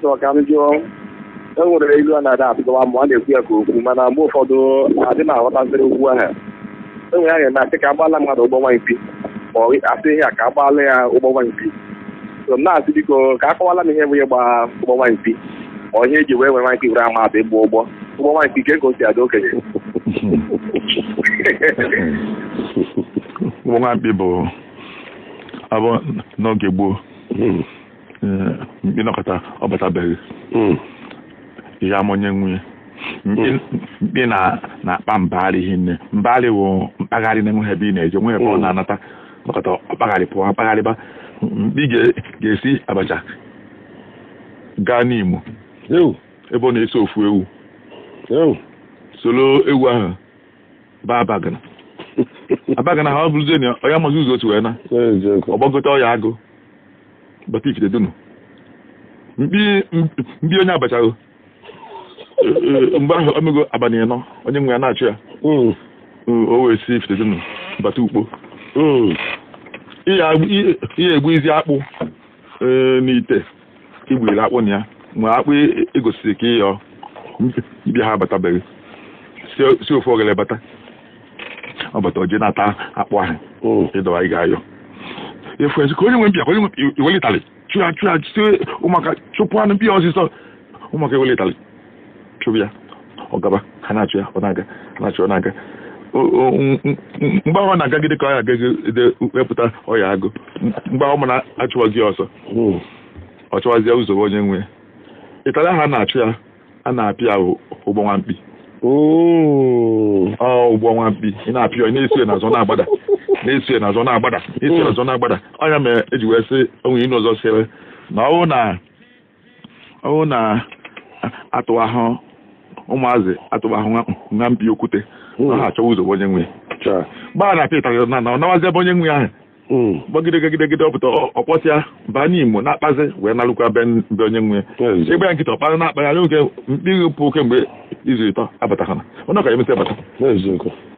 Chọrọ ka m jụọ, e nwere ilu a na-ada atụgawa ma a na-ekwu ya ka okwu, mana mgbe ụfọdụ adị m aghọtasịrị okwu ahụ. E nwere ya na-eme asị ka agbaala mmadụ ụgbọ nwa mkpi, ma ọ asị ihe a ka agbaala ya ụgbọ nwa mkpi. So m na-asị, biko, ka akọwala m ihe bụ ịgba ụgbọ nwa mkpi, ma ihe eji wee nwee nwa mkpi were ama atụ ịgba ụgbọ nwa mkpi ka o si adị okenye. Ụgbọ nwa mkpi bụ abụ n'oge gboo, mkpi nọkọta ọ batabeghị, ihe ama onye nwunye mkpi na-akpa mbagharị hinne. Mbagharị bụ mkpagharị na-enweghị ebe ị na-eje, nweghị ebe ọ na-anata. Nọkọta ọkpagharị pụọ akpagharịba. Mkpi ga-esi Abacha gaa n'Imo ebe ọ na-eso ofu ewu, solo ewu ahụ baa Abagana. Abagana ha ọ bụrụzie na ọ ya amazi ụzọ otu wee na ọgbagote ọya agụ bata Ifite Dunu. Mkpi onye Abacha mgbe ahụ omego abalị 4, onye nwe ya na-achụ ya, o wee si Ifite Dunu bata Ukpo. Ihe egbu izi akpụ n'ite igbiri akpụ na ya, ma akpụ egosiri ka ịyọ mkpi ha abatabeghị, si ofu ogele bata, ọ bata oje na-ata akpụ ahụ ịdọwa ị ga-ayọ efu ezi ka onye nwe mkpi, onye nwe iwelitali chụ ya, chụ ya, si ụmụaka chụpụ anụ mkpi ọsịsọ. Ụmụaka ewelitali chụbụ ya, ọ gaba, ha na-achụ ya, ọ na-aga, ha na-achụ, ọ na-aga. Mgbe ahụ ọ na-agagide ka ọ ya agagide wepụta ọya agụ. Mgbe ahụ na-achụwazi ọsọ, ọ chọwazie ụzọ onye nwe ịtara ha na-achụ ya, a na-apịa ụgbọ nwa mkpi. Ọ ụgbọ nwa mkpi ị na-apịa, ọ na-eso ya n'azụ na-agbada, na-eso ya n'azụ na-agbada, na-eso ya n'azụ na-agbada. Ọnya mere eji wee sị onwe ịnụ ọzọ sịrị na ọwụ na atụ ahụ ụmụazị atụwa ahụ nwa mkpi okwute na ha achọwa ụzọ onye nwe gbaa na apịa ịtarị na ọ nawazi ebe onye nwe ahụ gbagide gagide gide ọpụta ọkpọsịa baa n'Imo na-akpazi wee narụkwa be onye nwe. Ịgba ya nkịta ọkpara na-akpa ya n'oge mkpi pụ kemgbe izu 3 abataghana onye ọka emesi abata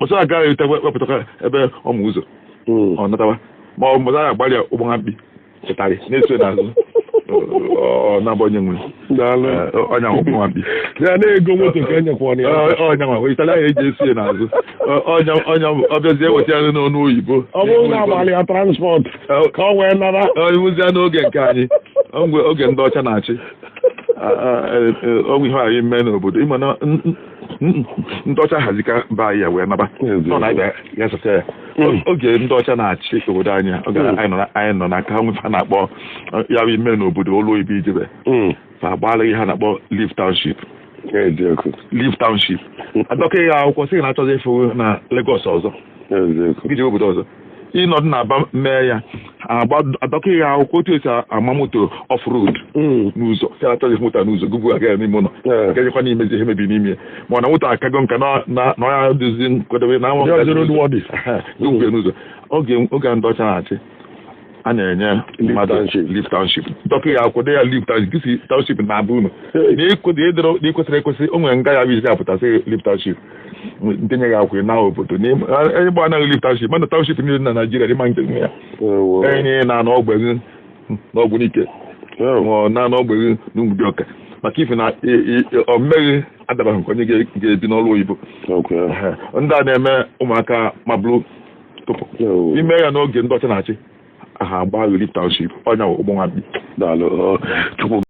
ọsọ agaghị erute wepụtakwa ebe ọmụ ụzọ ọ natawa, ma ọ mụta ya agbalị ụgbọ nwa mkpi ịtarị na-eso n'azụ ọ na-abụ onye nwe ọnya ụgbọ nwa mkpi ya na-ego moto ka enyekwa ya ọnya nwa ịtarị ahụ eji esi ya n'azụ ọnya ọnya ọ bịazie weta ya n'ọnụ oyibo. Ọ bụrụ na agbalị ya transport ka ọ wee nara. Ọ bụzie n'oge nke anyị, oge ndị ọcha na-achị, ọgwụ ihe anyị mee n'obodo ịma na ndị ọcha hazika be anyị ya wee naba nọ na ya sọsịa ya. Oge ndị ọcha na-achị obodo anyị, oge anyị nọ n'aka ha, nwefe a na-akpọ ya bụ ime n'obodo olu oyibo ijebe fa agbaala ihe a na-akpọ Leave Township. Leave Township, adọka ya akwụkwọ sị na achọghị ịfụ na Lagos ọzọ iji obodo ọzọ ịnọdụ na Aba mee ya, adọka ya akwụkwọ otu esi ama moto off road n'ụzọ, sị achọghị moto n'ụzọ gubu aga ya n'ime ụlọ gajekwa n'imezi ihe mebiri n'ime ya, ma ọ na moto akago nka na ya dozi nkwadobe na anwụ n'ụzọ. Oge ndị ọcha na-achị, a na-enye mmadụ Leave Township, dọka ya akwụkwọ de ya Leave Township, gịsi township na-abụ unu na ịkwesịrị ekwesị. O nwere nga ya bụ isi apụtasị Leave Township, ntenye gị akwụkwọ na obodo ịgba anaghị Leave Township, mana township niile na Naijiria dị ma nke nwe ya enye na n'ọgbe gị n'ọgwụ n'ike ma na n'ọgbe gị n'Ụmụdịọka, maka ife na ọ mmeghị adabaghị nke onye ga-ebi n'ọrụ oyibo. Ndị a na-eme ụmụaka mabụrụ tụpụ ime ya n'oge ndị ọcha na-achị ha agba Leave Township, ọnya ụgbọ nwa mkpi. Daalụ Chukwu.